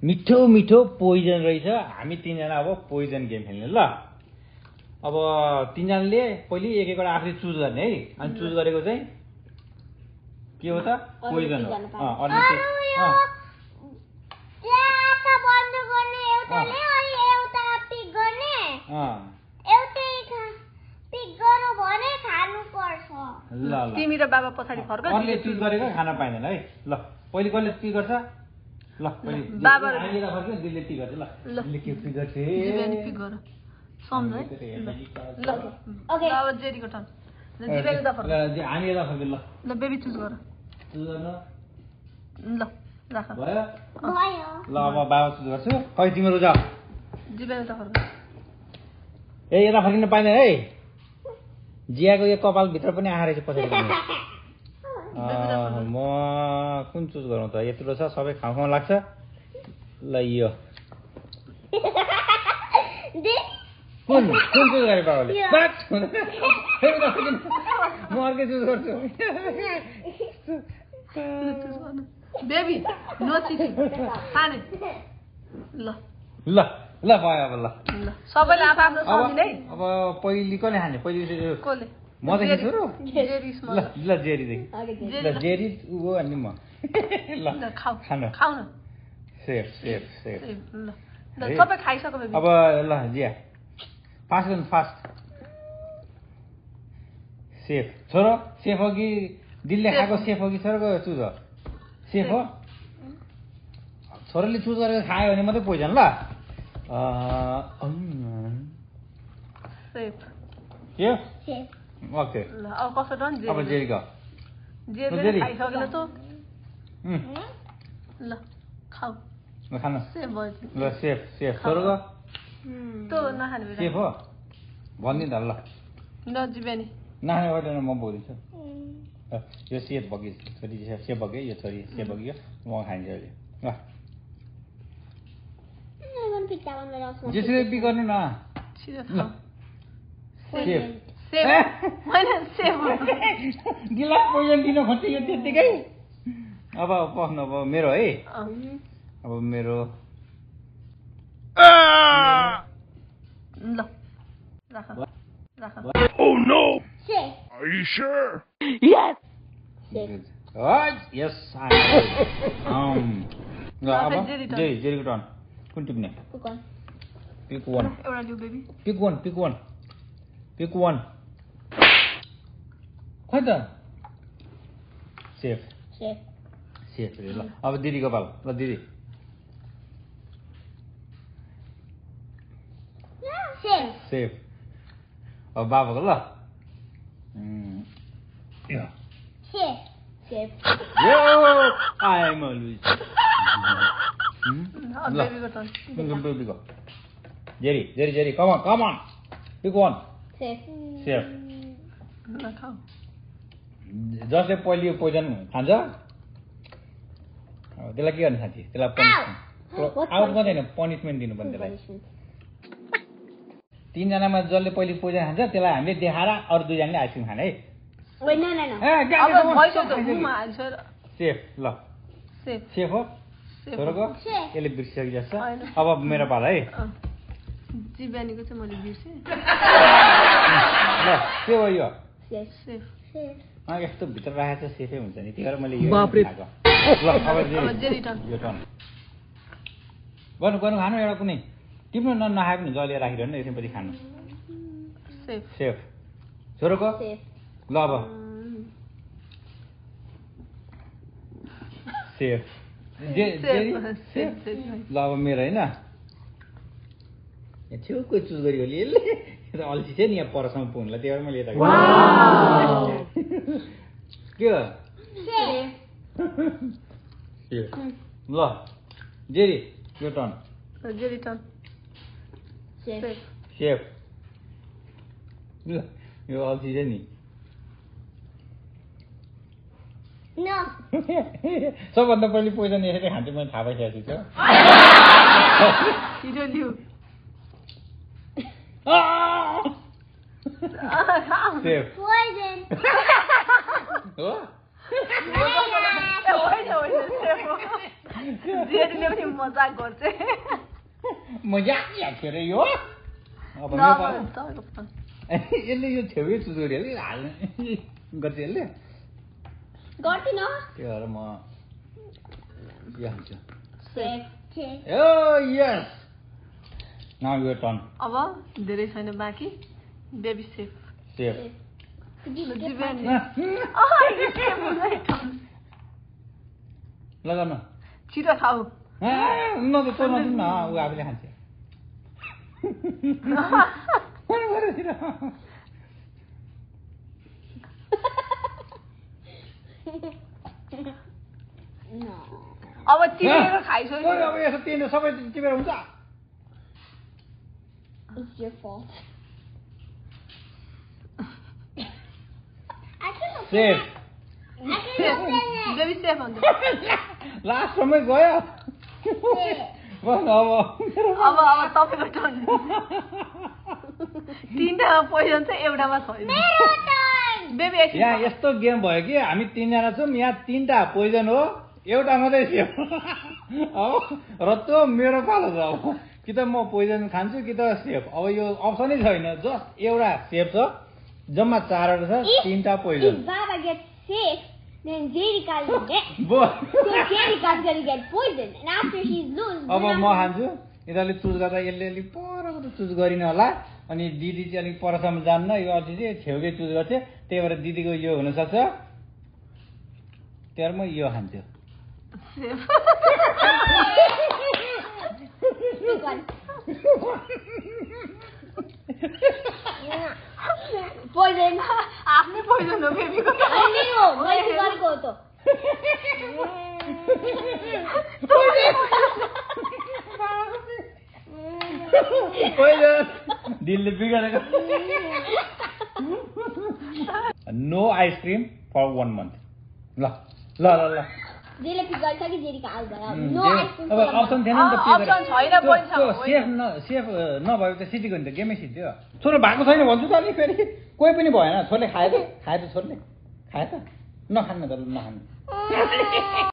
मिठो मिठो पोइजन रहेछ हामी तीनजना अब पोइजन गेम खेल्ने ल अब तीनजनाले पहिले एक एकवटा आफूले चुज गर्ने है अनि चुज गरेको चाहिँ के हो त पोइजन हो ल तिमी र बाबा पछाडी फर्क कसले चुज गरेको खान पाइँदैन है ल पहिले कसले पिक गर्छ ल पहिले बाबा आइलेर फर्क्यो दिलले पिक गर्छ ल दिलले के पिक गर्छ जिबेनी पिक गर सम्झ है ल ओके अब जेरीको टर्न ल जिबेनी दा फर्क ल हामी यता फर्क्यो ल ल बेबी चुज गर चुज गर्न ल राख भयो ल अब बाबा चुज गर्छु खै तिम्रो जा जिबेनी दा फर्क ए यता फर्किन पाइँदैन है जियाको यो कपाल भित्र पनि आएर चाहिँ पछाडि म कुन चुज गरौँ त यत्रो छ सबै खाउँ खाउँ लाग्छ ल यो कुन कुन चुज गरे बाबाले म अर्कै चुज गर्छु बेबी नो चिटिङ खाने ल ल ल भयो अब ल सबैले आफ्नो सम्झिने है अब पहिले कसले खाने पहिले कसले म त सुरु जेरी स्मल ल जेरीदेखि ल जेरी ऊ अनि म ल खाऊ खानु खाऊ न सेफ सेफ सेफ ल सबै खाइसक्यो बेबी अब ल जिया फास्ट गर्नु फास्ट सेफ छोरो सेफ हो कि दिलले खाएको सेफ हो कि छोरोको चुज हो सेफ हो छोरोले चुज गरेर खायो भने मात्रै पोइजन ल सेफ के ओके ल अब कसो टर्न अब जेरीको जेरी खाइसकेन त ल खाऊ ल खानु सेफ भयो ल सेफ सेफ छोरोको त नखाने बेला सेफ हो भन्दिन त ल नजिबेनी नखाने गर्दैन म बोलिदिन्छु यो सेफ भयो छोरी सेफ भयो यो छोरी सेफ भयो म खाइन्छ अहिले ल जेसुकै पिक गर्नु न सेफ सेफ मैले सेफ गिलास पोइजन दिन खोज्छु यो त्यतिकै अब पस्नु अब मेरो है अब मेरो ल राख राख Oh no! Are you sure? Yes. Yes, I am. ल अब जेरीको टर्न कुन टिप्ने पिक वान एउटा लिउ baby pick one pick one pick one खै त सेफ सेफ सेफ ल अब दिदीको पालो ल दिदी सेफ सेफ अब बाबाको ल सेफ सेफ यो आई एम अलवेज बेबीको टर्न बेबीको Jerry Jerry Jerry come on pick one safe safe ल खाऊ जसले पहिले यो पोइजन खान्छ त्यसलाई के गर्ने साथी त्यसलाई पनिसमेन्ट आउट गर्दैन पनिसमेन्ट दिनुपर्ने त्यसलाई तीनजनामा जसले पहिले पोइजन खान्छ त्यसलाई हामीले देखाएर अरू दुईजनाले आइसक्रिम खाने है सेफ ल सेफ सेफ हो छोरोको यसले बिर्सिसके जस्तो अब मेरो पाला है जिब्यानीको चाहिँ मैले बिर्सेँ ल के हो यो सेफ यस्तो भित्र राखेको छ सेफै हुन्छ नि त्यही भएर मैले यो ल अब जेरी टर्न यो टर्न गर्नु गर्नु खानु एउटा कुनै टिप्नु नखाए पनि जले राखिरहनु यसैपछि खानु सेफ सेफ छोरोको ल अब सेफ ल अब मेरो होइन छेउको चुज गरेको यसले अल्छी थियो नि यहाँ परसम्म पुग्नुलाई त्यही भएर मैले यता के हो ल जेरी यो टर्न जेरी टर्न सेफ सेफ ल यो अल्छी छ नि सबभन्दा पहिले पोइजन यसरी खान्छु मैले थाहा पाइसकेको छु हिजो लिउ सेफ पोइजन हो होइन सेफ हो जेरीले पनि मजाक गर्छ मजाक लाग्थ्यो रे यो अब यो यसले यो छेउै चुज गऱ्यो है हाल्ने गर्छ यसले गर्दिन त्यो भएर म यो हाल्छु safe oh yes now your turn अब धेरै छैन बाँकी बेबी सेफ सेफ लगाउनु छिटो खाऊ न त तँ नदिनु न ऊ आफूले खान्छ अब चिपेर खाइसक्यो अब यसो तिनीहरू सबै चिपेर हुन्छ It's your fault. Safe baby safe हुन्छ लास्टसम्मै गयो बस अब अब तपाईँको टर्न तिनवटा पोइजन चाहिँ एउटामा छैन बेबी यहाँ यस्तो गेम भयो कि हामी तिनजना छौँ यहाँ तिनवटा पोइजन हो एउटा मात्रै सेफ अब र त्यो मेरो पालो छ अब कि त म पोइजन खान्छु कि त सेफ अब यो अप्सनै छैन जस्ट एउटा सेफ छ जम्मा 4वटा छ 3टा poison If Baba gets sick, then Jerika is dead. बो So Jerika's gonna get poisoned, and after she's loose, अब म खान्छु यिनीहरूले चुज गर्दा यसले अलिक परको त चुज गरिन होला अनि दिदी चाहिँ अलिक परसम्म जान्न यो अझै चाहिँ छेउकै चुज गर्छ त्यही भएर दिदीको यो हुनसक्छ त्यही भएर म यो खान्छु poison. आफ्नै पोइजन हो बेबीको अनि हो मैले गरेको हो त दिलले बिगारेको नो आइसक्रिम फर 1 month ल ल ल ल जेले पिक गर्छ कि जेरिका आउट भयो नो आइसक्रिम अब अप्सन थिएन नि त अप्सन छैन पोइन्ट छ सेफ नभए त सिटी गयो नि त गेमै सिद्धि हो छोरो भएको छैन भन्छु त अनि फेरि कोही पनि भएन छोरले खायो त छोरले खायो त नखानु त नखानु